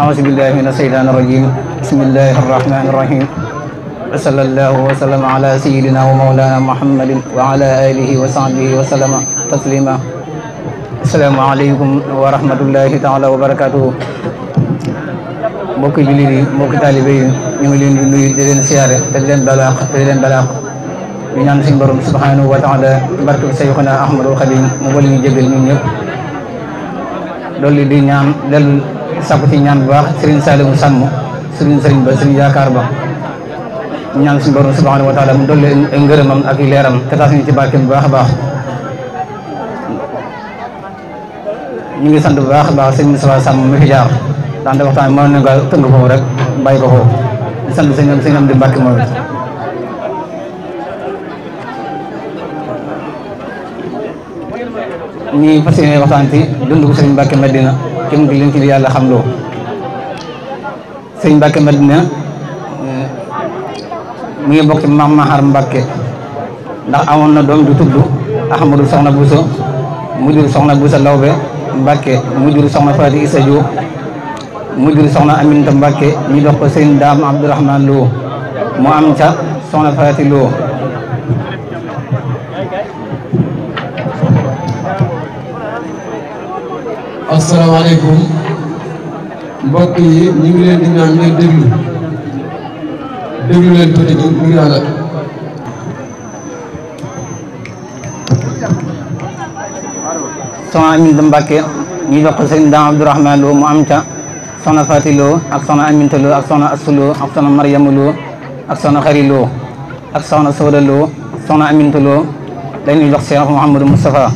أعوذ بالله من الشيطان الرجيم بسم الله الرحمن الرحيم وصلى الله وسلم على سيدنا ومولانا محمد وعلى آله وصحبه وسلم تسليما السلام عليكم ورحمة الله تعالى وبركاته mbokki jullit yi mbokki taalibe yi ñu ngi leen di nuyu di leen siyaare te di leen balaax ñu ñaan suñu borom subhanahu wa taala barke Seyxuna Ahmadul Xadim mu boole ñu jégal ñun ñëpp dolli di ñaan dellu sakku ci ñaan bu baax Serigne Saliou Sàmm Serigne ba Serigne yaakaar ba ñu ñaan suñu borom subhanahu wa taala mu dolli ngërëmam ak leeram te taas ñu ci barkeem bu baax a baax ñu ngi sant bu baax a baax Serigne Moustapha Sàmm mi fi jaar daante waxtaan bi mën na nga tënk foofu rek bàyyi ko foofu di sant sëñ am di Mbàkke moom it ñi fas yéene waxtaan ci dund ko sëriñ Mbàkke Madina kenn ki leen ci yàlla xam loo sëriñ Mbàkke Madina mu ngi bokk ci Maam Mahar Mbàkke ndax amoon na doom ju tudd Ahmadu Soxna Buso mu jur Soxna Buso Lawbe Mbàkke mu jur Soxna Faati Isa Jóob mu jur Soxna Aminta Mbàkke ñu dox ko sëriñ Daam Abdourahman Lo mu am ca Soxna Faati Lo asalaamaaleykum mbokk yi ñu ngi leen di ñaan ngeen déglu leen tuuti ngir yàlla. Soxna Aminta Mbàkke ñu jox ko sëriñ Daam Abdourahman Lo mu am ca Soxna Faati Lo ak Soxna Aminta Lo ak Soxna Assu Lo ak Soxna Maryamu Lo ak Soxna Xari Lo ak Soxna Sooda Lo Soxna Aminta Lo dañuy jox Cheikh Mouhamadou Moustapha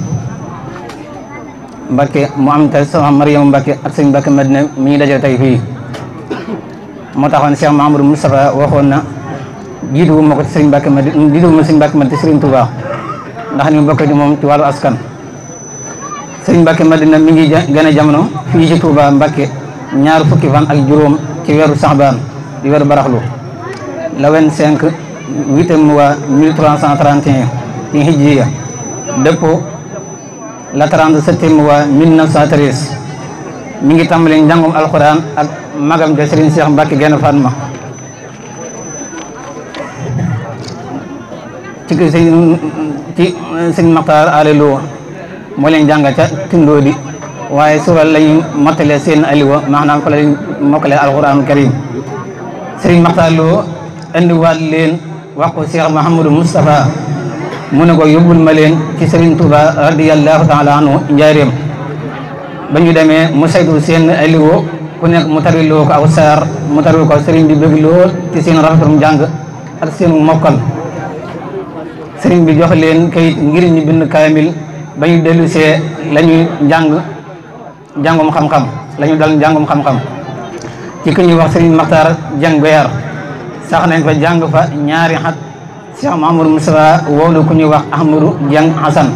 Mbàkke mu am te Soxna Maryamu Mbàkke ak sëñ Mbàkke Madina mi ngi dajale tey fii moo taxoon Cheikh Mouhamadou Moustapha waxoon na jiituwu ma ko ci sëñ Mbàkke Madina jiituwu ma sëñ Mbàkke Madina ci Sëriñ Tuubaa ndax ni mu bokk di moom ci wàllu askan sëñ Mbàkke Madina mi ngi gën a jamono fii ci Tuubaa Mbàkke ñaar fukki fan ak juróom ci weeru Saxbaan di weeru baraxlu la 25 8e mois 1331 ci hijriya dëppoo la 37e mois 1913 mi ngi tàmbali njàngum alxuraan ak magam ja Serigne Cheikh Mbacke Gaïndé Fatma ci sëñ Maxtaar Ale Lo moo leen jàng ca Tindóodi waaye sural lañu mottale seen aliwa maanaam fa lañ mokkale alxuraan karim Serigne Maxtaar Lo indiwaat leen wax ko Cheikh Mouhamadou Moustapha mu ne ko yóbbul ma leen ci Serigne Touba radiyallahu taala anhu njaareem ba ñu demee mu saytu seen aliwo ku nekk mu tariloo ko aw saar mu taril ko Serigne bi bëgg lool ci seen rafetum njàng ak seen mokkal Serigne bi jox leen kayit ngir ñu bind kaamil ba ñu dellu see la ñuy njàngum xam-xam la ñu dal njàngum xam-xam ci ku ñuy wax Serigne Maxtaar Jang Goyar sax nañ fa jàng fa ñaari xat Cheikh Mouhamadou Moustapha woolu ku ñuy wax Ahmadou Dieng Hassan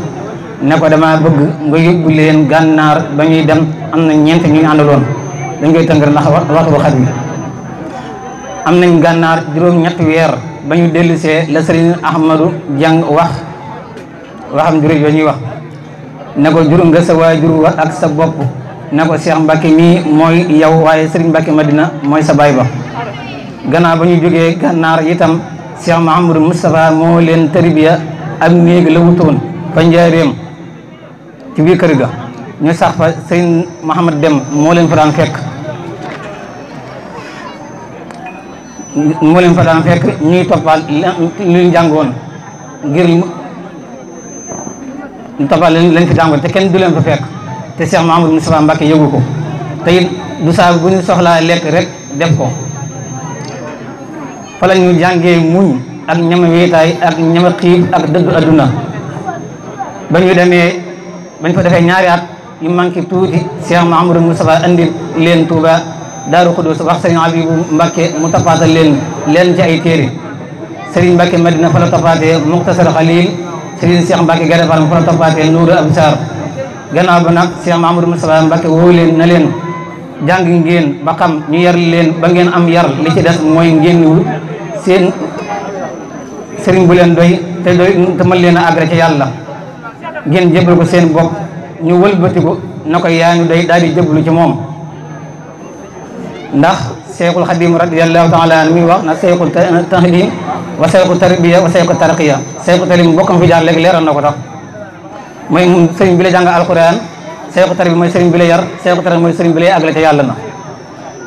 ne ko dama bëgg nga yóbbu leen gànnaar ba ñuy dem am na ñeent ñu àndaloon dañ koy tënk ndax waxtu bu xat bi am nañ gànnaar juróom-ñetti weer ba ñu dellusee la Serigne Ahmadou Dieng waxam juróom yo ñuy wax ne ko jur nga sa waajur wa ak sa bopp ne ko Cheikh Mbacke mii mooy yow waaye Serigne Mbacke Madina mooy sa baay ba gannaaw ba ñu jógee gànnaar itam Cheikh Mouhamadou Moustapha moo leen tarbiya am néeg la wutoon fa njaareem ci biir kër ga ñu sax fa sëñ Mouhamad Dem moo leen fa daan fekk ñuy toppal lu jàngoon ngir toppal lañ fi jàngoon te kenn du leen fa fekk te Cheikh Mouhamadou Moustapha Mbacke yëgu ko te it du saa bu ñu soxlaa lekk rek def ko fa la ñu jàngee muñ ak ñama wéetaay ak ñama xiif ak dëddu adduna ba ñu demee bañ fa defee ñaari at yu manqué tuuti Cheikh Mouhamadou Moustapha andi leen Touba Daaru Xudus wax Serigne Abibou Mbacke mu toppaatal leen ci ay téere Serigne Mbacke Madina fa la toppaatee Muxtasar Xalil Serigne Cheikh Mbacke Gaïndé Fatma fa la toppaatee Nuuru Absar gannaaw ba nag Cheikh Mouhamadou Moustapha Mbacke woo leen na leen jàng ngeen ba xam ñu yar leen ba ngeen am yar li ci des mooy ngeen wut seen sëriñ bu leen doy te mën leen a àggale ci yàlla ngeen jébal ko seen bopp ñu wëlbati ko na ko yaa ñu doy daal di jébbalu ci moom ndax Seexul Xadim radiyallahu taala anhu mi wax na seexul tahlim wa seexul tarbiya wa seexul tarqiya seexul tahlim bokkam fi jaar léegi leeral na ko tax mooy sëriñ bi la jàng alquran seexul tarbiya mooy sëriñ bi la yar seexul tarbiya mooy sëriñ bi lay àggale ca yàlla na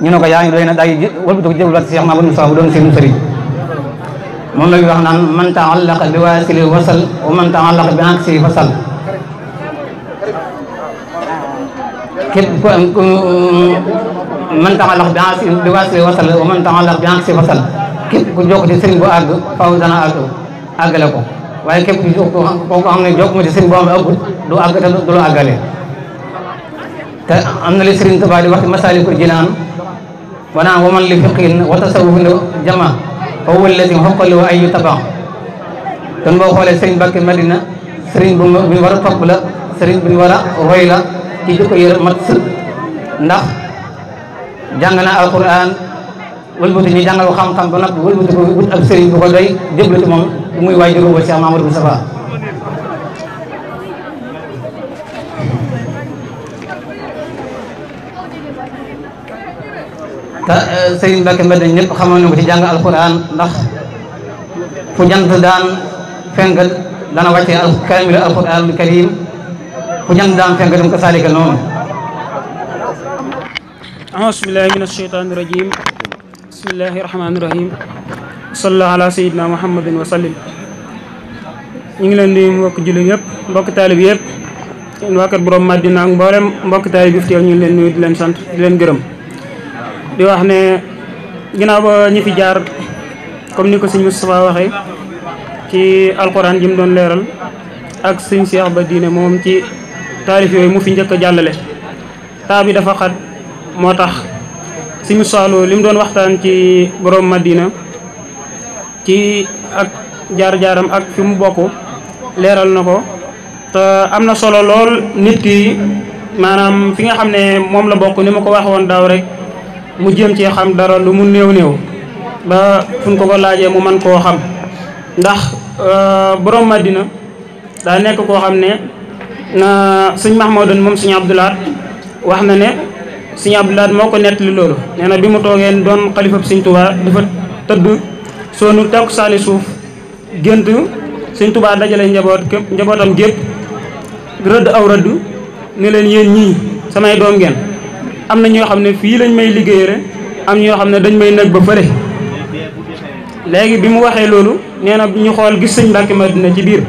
ñu ne ko yaa ngi doy na daay wëlbatu ko jëbal Cheikh Mamadou Moussa bu doon seen sëriñ moom la wax naan man taallaqa bi waasili wasal wa man taallaqa bi aksi fasal képp ku man taallaqa bi waasili wasal wa man taallaqa bi aksi fasal képp ku jokk ci sëriñ bu àgg faaw dana àggale ko waaye képp ku xam ne jokk ma ci sëriñ boo xam ne ëpp du àgg te du la àggale te am na li Sëriñ Tuubaa di wax ci Masaalikul Jinaan wanaa waman li fiqin wa tasawufin jama fa huwa alladi xoqali wa ay tabax kon boo xoolee sëriñ Mbàkke Madina sëriñ bu ñu war a topp la sëriñ bu ñu war a roy la ci jikko yi mat sëkk ndax jàng na alquran wëlbati ñu jàngal ko xam-xam ba nag wëlbati ko wut ab sëriñ bu ko doy jéblu ci moom muy waay jóge ba Cheikh Mamadou Moustapha te sëriñ Mbàkke Madina ñëpp xamoon na ko ci jàng alquran ndax fu jant daan fenk dana wàcce kaamil alquranul karim fu jant daan fenk dem ko saalika noonu auzu billahi min asheytaani rajim bismillahi rahmaani rahim sallallahu ala sayyidina muhammadin wa sallim ñu ngi leen di mbokk jullit yëpp mbokk taalib yëpp yéen waa kër borom Madina ak mboolem mbokk taalib yi fi teew ñu ngi leen nuyu di leen sant di leen gërëm di wax ne ginnaaw ba ñi fi jaar comme ni ko sëñ Moustapha waxee ci alquran ji mu doon leeral ak sëñ Cheikh ba diine moom ci taarif yooyu mu fi njëkk a jàllale taa bi dafa xat moo tax sëñ Moustapha Lo li mu doon waxtaan ci borom Madina ci ak jaar-jaaram ak fi mu bokk leeral na ko te am na solo lool nit ki maanaam fi nga xam ne moom la bokk ni ma ko wax woon daaw rek mu jéem cee xam dara lu mu néew ba fuñ ko laajee mu mën koo xam ndax borom Madina daa nekk koo xam ne sëñ Mahmoudan moom sëñ Abdoulaat wax na ne sëñ Abdoulaat moo ko nettali loolu nee na bi mu toogee doon xalifab sëñ Tuubaa dafa tëdd soonu tekk saani suuf gént sëñ Tuubaa dajale njabootam gépp rëdd aw rëdd ne leen yéen ñii samay doom ngeen am na ñoo xam ne fii lañ may liggéeyee am ñoo xam ne dañ may nëg ba fële léegi bi mu waxee loolu nee na ñu xool gis sëñ Mbàkke Madina ci biir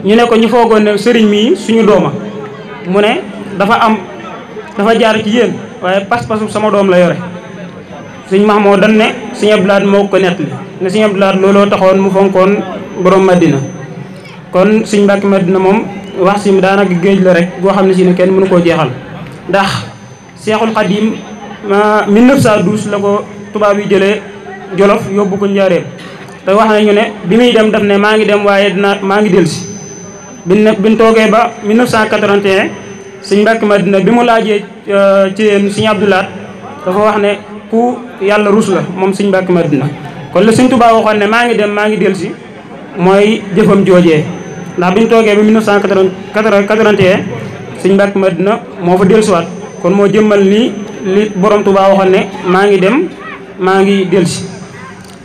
ñu ne ko ñu foogoon ne sëriñ mii suñu dooma mu ne dafa jaar ci yéen waaye pas-pasu sama doom la yore sëñ Mahmoud dañ ne sëñ Abdoulaat moo ko nettali ne sëñ Abdoulaat looloo taxoon mu fonkoon borom Madina kon sëñ Mbàkke Madina moom wax si daanaka géej la rek boo xam ne si ne kenn mënu koo jeexal ndax Seexul Xadim 1912 la ko tubaab yi jëlee Jolof yóbbu ko Njaaréem te wax nañu ne bi muy dem daf ne maa ngi dem waaye maa ngi dellusi biñ toogee ba 1981 sëñ Mbàkke Madina bi mu laajee ci sëñ Abdoulaat dafa wax ne ku yàlla rus la moom sëñ Mbàkke Madina kon la sëñ Tuubaa waxoon ne maa ngi dem maa ngi dellusi mooy jëfam joojee ndax biñ toogee ba 1981 sëñ Mbàkke Madina moo fa dellusiwaat kon moo jëmmal nii li borom Tuubaa waxoon ne maa ngi dem maa ngi dellusi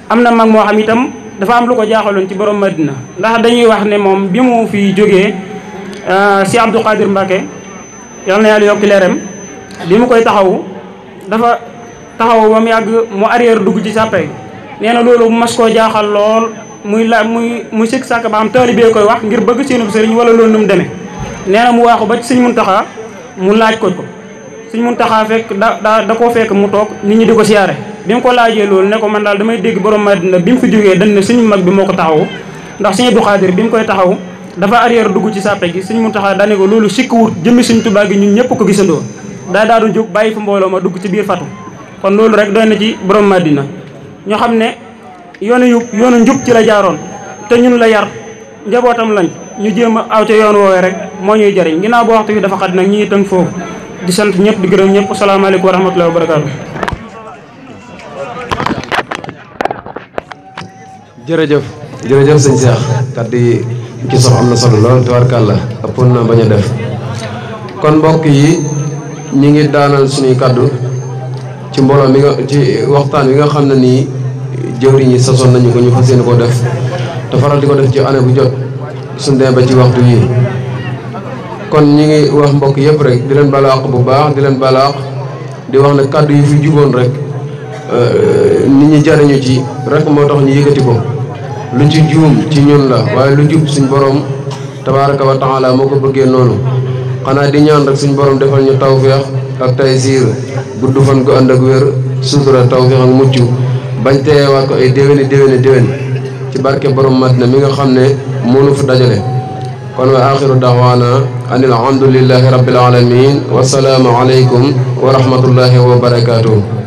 am na mag moo xam itam dafa am lu ko jaaxaloon ci borom Madina ndax dañuy wax ne moom bi mu fi jógee si Abdou Khadir Mbacke yal na yàlla yokk leeram bi mu koy taxawu dafa taxaw ba mu yàgg mu arrière dugg ci sàppe nee na loolu mas koo jaaxal lool muy sikk sàkk ba am taalibee koy wax ngir bëgg seenub sëriñ wala loolu nu mu demee nee na mu waaxu ba ci sëñ Muntaxa mu laaj ko sëñ Muntaxa fekk da koo fekk mu toog nit ñi di ko siyaare bi mu ko laajee loolu ne ko man daal damay dégg borom Madina bi mu fi jógee dañ ne suñu mag bi moo ko taxawu ndax sëñ Abdou Khadir bi mu koy taxaw dafa arrière dugg ci sàppe gi sëñ Muntaxa dane ko loolu sikk wut jëmmi sëñ Tuubaa gi ñun ñëpp ko gisandoo daa doon jóg bàyyi fa mbooloo ma dugg ci biir fatu kon loolu rek doy na ci borom Madina ñoo xam ne yoonu njub ci la jaaroon te ñun la yar njabootam lañ ñu jéem a aw ca yoon woowee rek moo ñuy jëriñ ginnaaw boo waxtu bi dafa xat nag ñi ngi tënk foofu di sant ñëpp di gërëm ñëpp asalaamaaleykum wa rahmatullahi wa barakaatu. jërëjëf sëñ Cheikh kaddu yi ki sox am na solo lool tubaarkàlla ëppoon na bañ a def kon mbokk yi ñi ngi daanal suñuy kaddu ci mbooloo mi nga ci waxtaan wi nga xam ne nii jëwriñ yi sasoon nañu ko ñu fas yéene koo def te faral di ko def ci année bu jot suñ demee ba ci waxtu yi kon ñi ngi wax mbokk yëpp rek di leen balaax bu baax di leen balaax di wax ne kàddu yi fi juboon rek nit ñi jariñu ci rek moo tax ñu yëkkati ko lu ci juum ci ñun la waaye lu jub suñ borom tabaaraka wa taala moo ko bëggee noonu xanaa di ñaan rek suñ borom defal ñu tawfeex ak taysiir gudd fan gu ànd ak wér sutura tawfeex ak mucc bañ teewaat ko ay déwéni ci barke borom Madina mi nga xam ne mënu fa dajale kon wa axiru da'waana anil hamdulillahi rabbil alamin wa salaamu aleykum wa rahmatullahi wa barakaatuh